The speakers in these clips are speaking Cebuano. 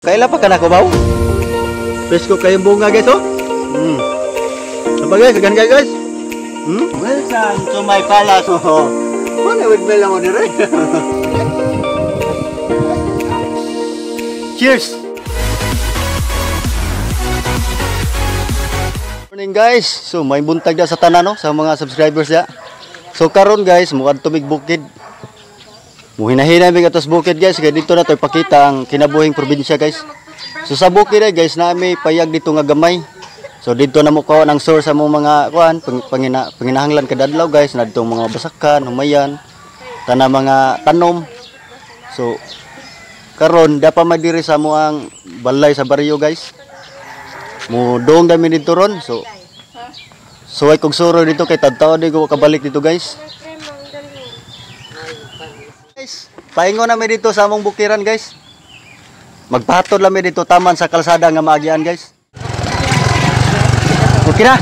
Kaila pa ka na kubaw? Presko kayong bunga guys oh. Apa guys, gan guys. Welcome to my palace. Oh. Mana windmill lang mo dire. Cheers. Morning guys. So may buntag da sa tanan no, sa mga subscribers ya. So karon guys, muadto mig bukid. Muhinahinay mig atos bukid guys, kay dito na to ipakita ang kinabuhing probinsya guys. So sa bukid ay guys, na may payag dito nga gamay. So dito na mo kuha ang source sa mong mga kuan panginahanglan kada adlaw guys, na dito mga basakan, humayan, tanang mga tanom. So karon da pa madiri sa mo ang balay sa baryo guys. Mudong dami dito ron. So suway kog suro dito kay tadtaw di ko kabalik dito guys. Guys, paingon na mi dito sa among bukiran guys. Magpahatod lang mi dito taman sa kalsada nga maagian guys. Okay na.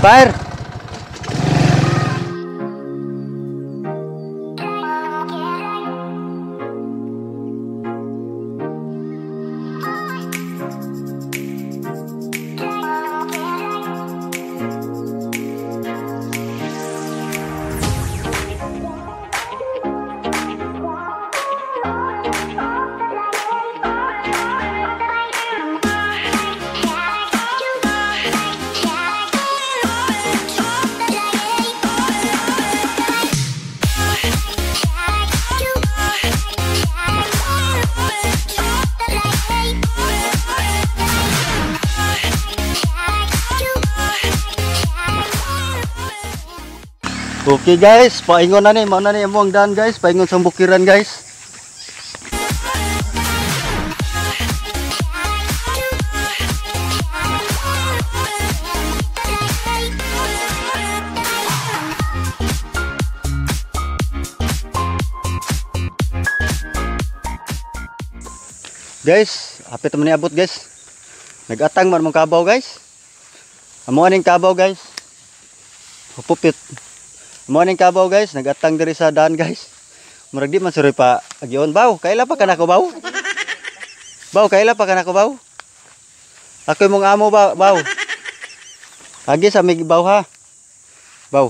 Fire. Okay guys, paingon na ni, mao na ni among daan guys, paingon sa bukiran guys. Guys, hapit man ni abot guys. Nagatang man mong kabaw guys. Amo aning kabaw guys. Hupupit. Morning kabaw guys, nagatang diri sa daan guys. Murag di man suroy pa agyon baw. Kaila pa kanako baw? Baw, kaila pa kanako baw? Ako imong amo ba, baw. Agi sa mig baw ha. Baw.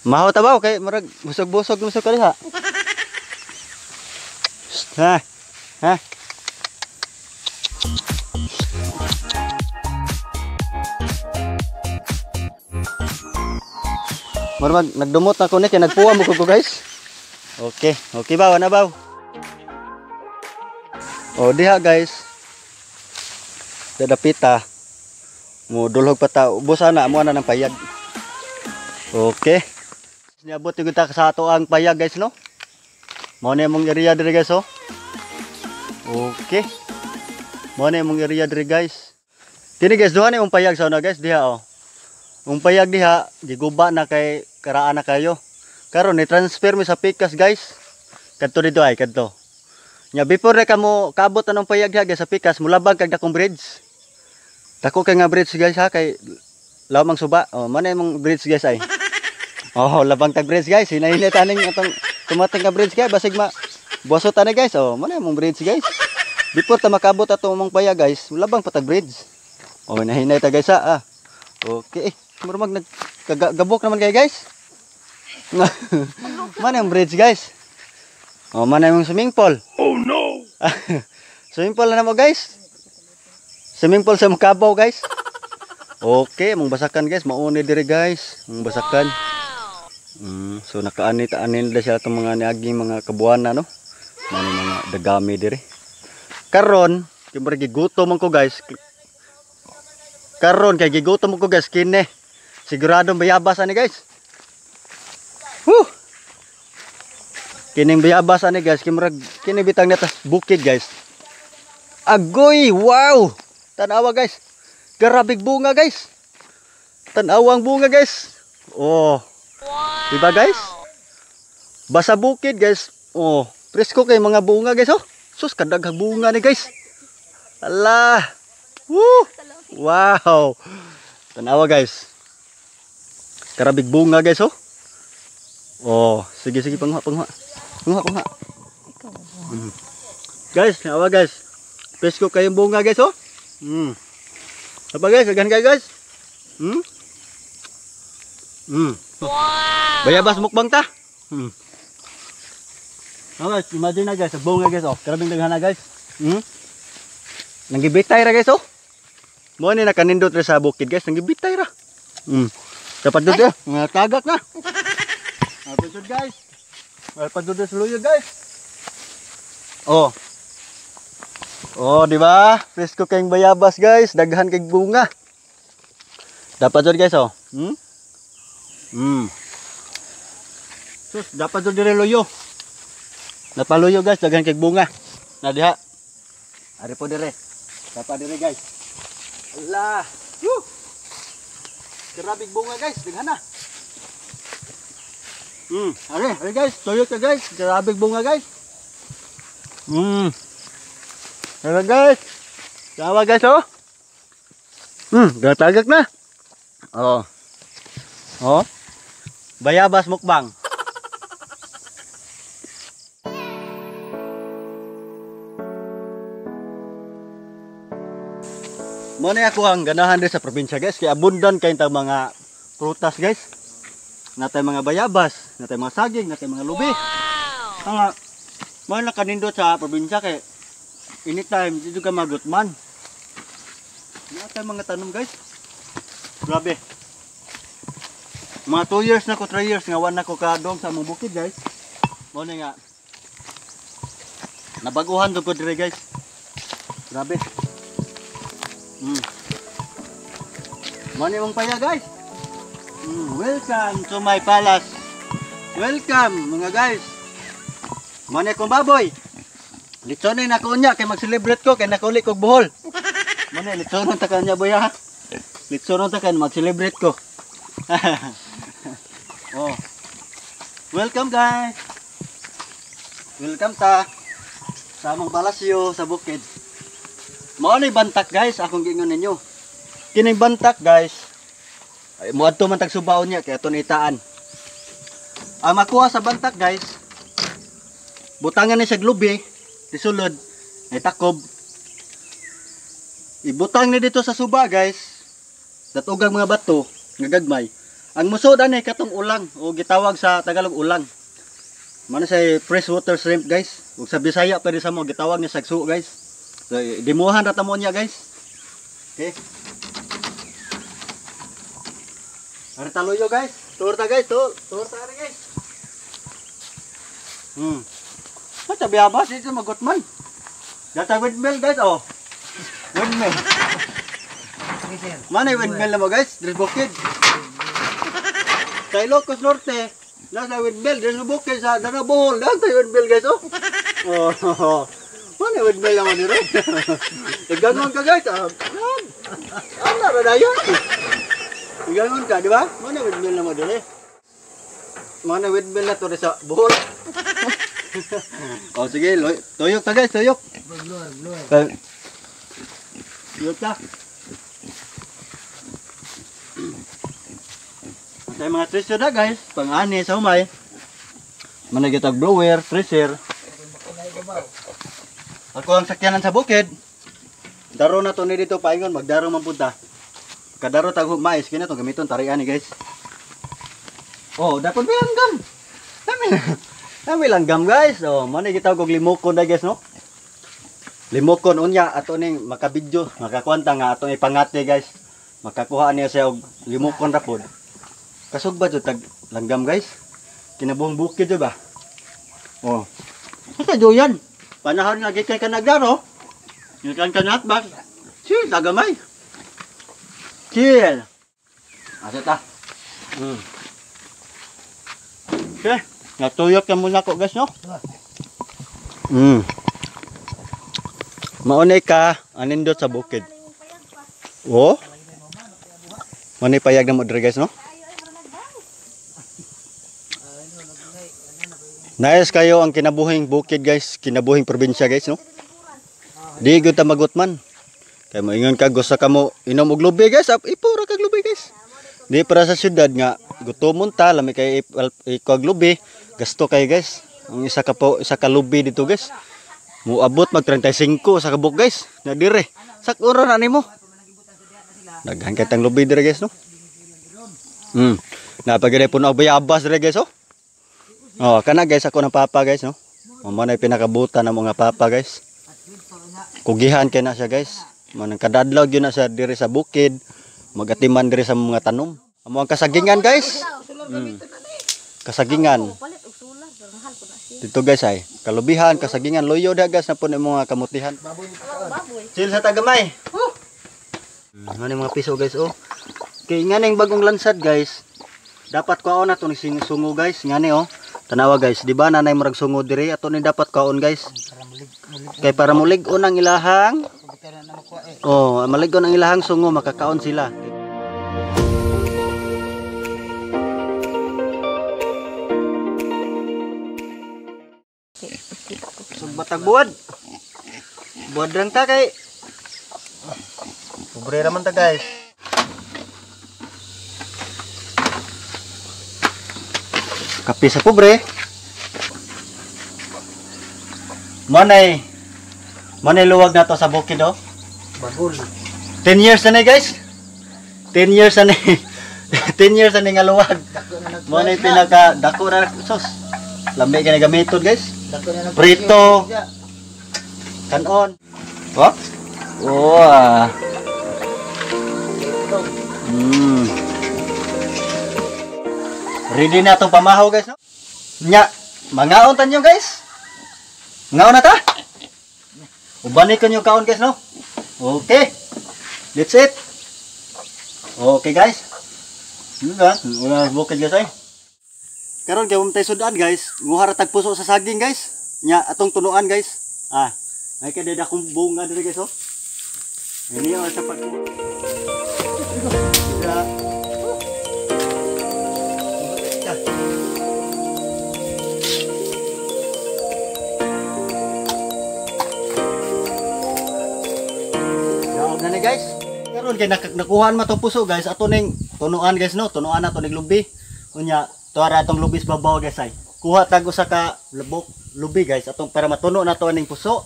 Mahaw ta baw kay murag busog-busog mo sa kaliha. Ha. Ha. Murag nagdumot na ko ni kay nagpuwa mo ko guys. Okay, okay baw na baw. O diha guys. Dadapita. Mo dulhog pa ta ubusan na amo na ng payag. Okay. Niabot gyud ta sa ato ang payag guys no. Mao ni among area diri guys oh. Okay. Mao ni among area diri guys. Kini guys duha ni among payag sa una guys diha oh. Ang payag diha, giguba na kay karaan na kayo. Karon ni-transfer mi sa pikas guys. Kadto dito ay kadto. Nya before ra kamo kaabot anong payag diha guys sa pikas, mulabag kag dakong bridge. Dako kay nga bridge guys ha kay lawang suba. Oh, man imong bridge guys ay. Oh, labang tag bridge guys. Hinahinay taning atong tumating ka bridge guys basig ma buwasot ani guys. Oh, man imong bridge guys. Before ta makabot ato imong payag guys, mulabang pa tag bridge. Oh, hinahinay ta guys ha. Ah. Okay. Murag nagkagabok naman kayo guys. Man yung bridge guys. Oh, man yung swimming pool. Oh no. Swimming pool na namo guys. Swimming pool sa Mukabaw guys. Okay, mong basakan guys, mauni dire guys, mong basakan. So nakaani-taanin na siya itong mga niaging mga kabuana no. Man yung mga dagami dire. Karon, kay murag gigutom man ko guys. Karon kay gigutom ko guys kini. Siguradong bayabas ani guys. Woo! Kining bayabas ani guys, kay murag kini bitang natas bukid guys. Agoy, wow! Tan-awa guys. Grabeg bunga guys. Tan-awa ang bunga guys. Oh. Wow. Diba guys? Basa bukid guys. Oh, presko kay mga bunga guys oh. Sus kadaghang bunga ni guys. Ala. Woo! Wow. Tan-awa guys. Karabig bunga guys oh. Oh, sige sige pangha pangha. Pangha pangha. Guys, awa guys. Presko kayong bunga, guys, oh. Apa, guys, daghan kayo, guys. Wow. Bayabas mukbang ta. Oh, guys, imagine na, guys, bunga, guys, oh. Grabeng daghan na, guys. Nanggibitay ra, guys, oh. Mo ni nakanindot ra sa bukid, guys, nanggibitay ra. Dapat dud eh, mga tagak na. Dapat dud, guys. Dapat dud sa luyo, guys. Oh. Oh, di ba? Presko kayong bayabas, guys, daghan kay bunga. Dapat dud, guys, oh. Sus, dapat dud dire luyo. Napaluyo, guys, daghan kay bunga. Na diha. Ari po dire. Dapat dire, guys. Allah. Woo! Grabing bunga, guys, daghan na. Are, are, guys, tuyo ka, guys. Grabing bunga, guys. Are, guys. Tawa, guys, oh. Gatagak na. Oh. Oh. Bayabas mukbang. Mo na ako ang ganahan din sa probinsya, guys, kay abundant kay tang mga prutas, guys. Natay mga bayabas, natay mga saging, natay mga lubi. Wow. Nga mo na kanindot sa probinsya kay anytime dito ka magutman. Natay mga tanom, guys. Grabe. Mga 2 years na ko, 3 years nga wa na ko kadong sa among bukid, guys. Mo na nga nabaguhan jud ko dire, guys. Grabe. Mani mong paya, guys. Welcome to my palace. Welcome, mga guys. Mani akong baboy. Litsonin ako unya kay mag-celebrate ko kay nakuli kog Bohol. Mani litsonon ta kanya, boy, ha. Litsonon ta kan mag-celebrate ko. Oh. Welcome, guys. Welcome ta sa among palasyo sa bukid. Mao ni bantak, guys, akong giingon ninyo. Kining bantak, guys. Ay, moadto man tag subaon niya kay ato itaan. Ang makuha sa bantak, guys, butangan ni siya lubi, disulod, ay takob. Ibutang ni dito sa suba, guys. Datugang mga bato nga gagmay. Ang musod ani katong ulang o gitawag sa Tagalog ulang. Mano say freshwater shrimp, guys. Ug sa Bisaya pwede sa mo gitawag niya sagsu, guys. So, dimuhan ra ta mo niya, guys. Okay. Ari taluyo, guys. Turta, guys, turta ari, guys. Sa bayabas dito magutman. Data windmill, guys, oh. Windmill. Manay windmill na mo, guys, diri bukid. Sa Ilocos Norte, nasa windmill diri sa bukid sa Dana Bohol, daghan windmill, guys, oh. Oh. Manay windmill naman diri. Igangon ka, guys. Ana ra dayon. Igangon ka, di ba? Manay windmill naman diri. Manay windmill na to sa Bohol. Oh, sige, tuyok ta, guys, tuyok. Blower, blower. Tuyok ta. Tayo mga treasure na, guys, pang-ani sa humay. Manay gitag blower, treasure. Ako ang sakyanan sa bukid. Daro na to ni dito paingon, magdaro man punta. Kadaro tag mais kini to gamiton tarian ni, guys. Oh, dapon ba langgam? Dami. Dami langgam, guys. Oh, manay gitawag og limokon na, guys, no? Limokon unya ato ning makabidyo, makakwanta nga atong ipangati, guys. Makakuha niya siya og limokon ra pod. Kasugba jud tag langgam, guys. Kinabuhong bukid jud ba? Oh. Asa joyan? Panahon nga gikan ka nagdaro. Gikan ka natbas. Chill tagamay. Chill. Asa ta? Okay, natuyok na muna ko, guys, no? Maunay ka anindot sa bukid. Oh. Maunay payag na mo diri, guys, no? Nice kayo ang kinabuhing bukid, guys, kinabuhing probinsya, guys, no? Di gyud ta magutman. Kay moingon ka gusto ka mo inom og lubi, guys, ipura kag lubi, guys. Di para sa syudad nga gutomon ta, lami kay ikuag lubi, gasto kay, guys. Ang isa ka po, isa ka lubi dito, guys. Muabot mag 35 sa kabuk guys. Na dire. Sakuro na nimo. Daghan kay tang lubi dire guys no. Napagire puno og bayabas dire guys oh. Oh, kana guys ako ng papa guys no. Mo na pinakabuta ng mga papa guys. Kugihan kay na siya guys. Manang kadadlaw gyud na siya dire sa bukid, magatiman dire sa mga tanom. Amo ang kasagingan guys. Kasagingan. Dito guys ay kalubihan, kasagingan, loyo da guys na po ng mga kamutihan. Chill sa tagamay. Ano yung mga piso guys oh. Kay nga ning bagong lansad guys. Dapat kuhaon na to ni sungo guys. Nga ni oh. Tanawa guys, di ba nanay murag sungo diri ato ni dapat kuhaon guys. Kay para mulig-on ang ilahang. Oh, malig-on ang ilahang sungo makakaon sila. Batag buwad. Buwad lang ta kay pobre raman ta guys. Kape sa pobre. Manay. Manay luwag na to sa bukid oh. Bagol. 10 years na ni guys. 10 years na ni. 10 years na ni nga luwag. Manay pinaka dako ra sos. Lambi kay gamiton guys. Prito. Kanon. Oh. Oh. Ready na itong pamahaw guys no? Nya, mangaon tanyo guys. Mangaon na ta. Ubani ko nyo kaon guys no. Okay. That's it. Okay guys. Wala bukid guys ay. Karon kay tayo sudan guys, nguha ra tag puso sa saging guys. Nya atong tunuan guys. Ah, ay kay dada akong bunga diri guys oh. Ini ang sa pag. Daog na ni guys. Karon kay nakuhaan man tong puso guys, ato ning tunuan guys no, tunuan na to ning lubi. Unya tuara atong lubi sa babaw guys ay. Kuha tag usa ka lubok lubi guys atong para matuno na to aning puso.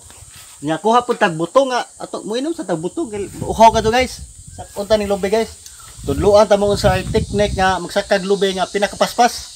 Nya kuha pud tag buto nga ato moinom sa tag buto uhaw ka to guys. Sakon ta ning lubi guys. Tudloan ta mo unsa technique nga magsakag lubi nga pinakapaspas.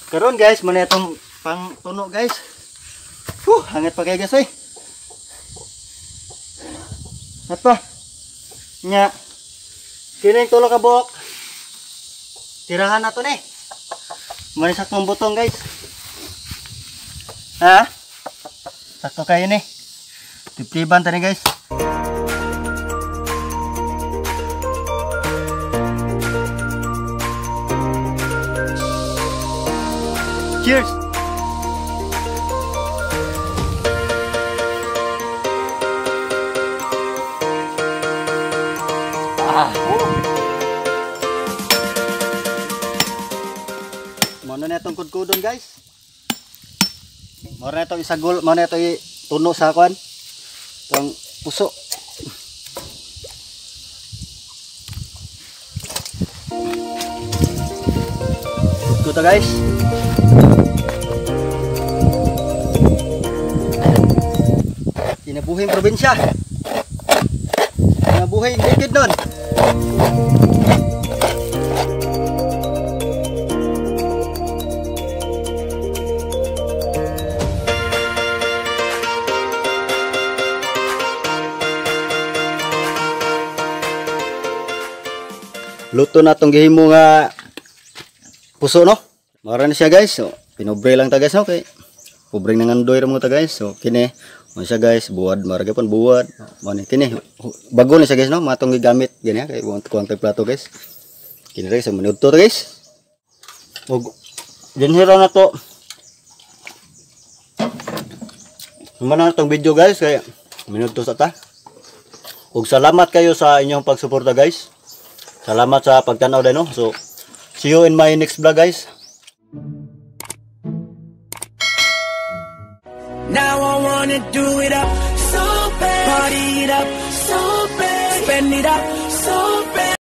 Karon guys, muna itong pang tuno guys. Huh, hangat pa kayo guys ay. Hangat pa. Nya. Kini yung tulo ka buok. Tirahan na to ni. Muna saktong butong guys. Ha? Sakto kayo ni. Tiptiban tani guys. Cheers! Ah. Muna na itong kudkudon guys. Muna na itong isagol, muna na itong tuno sa kwan. Itong puso. Kudkudo guys. Kinabuhing probinsya. Kinabuhing bukid nun. Luto na tong gihimo nga puso, no. Mara na siya, guys. So pinobre lang ta, guys, no, kay pobreng nangandoy ra mo ta, guys. So kini mo siya, guys, buwad mara gyapon buwad. Mo ni kini bago na siya, guys, no, matong gigamit gani kay buwag kuang plato, guys. Kini guys, so manudto ta, guys. Ug dinhira na to. Humana na tong video, guys, kay minuto sa ta. Ug salamat kayo sa inyong pagsuporta, guys. Salamat sa pagtanaw din, no. So see you in my next vlog, guys. Now I wanna do it up so bad. Party it up so bad. Spend it up so bad.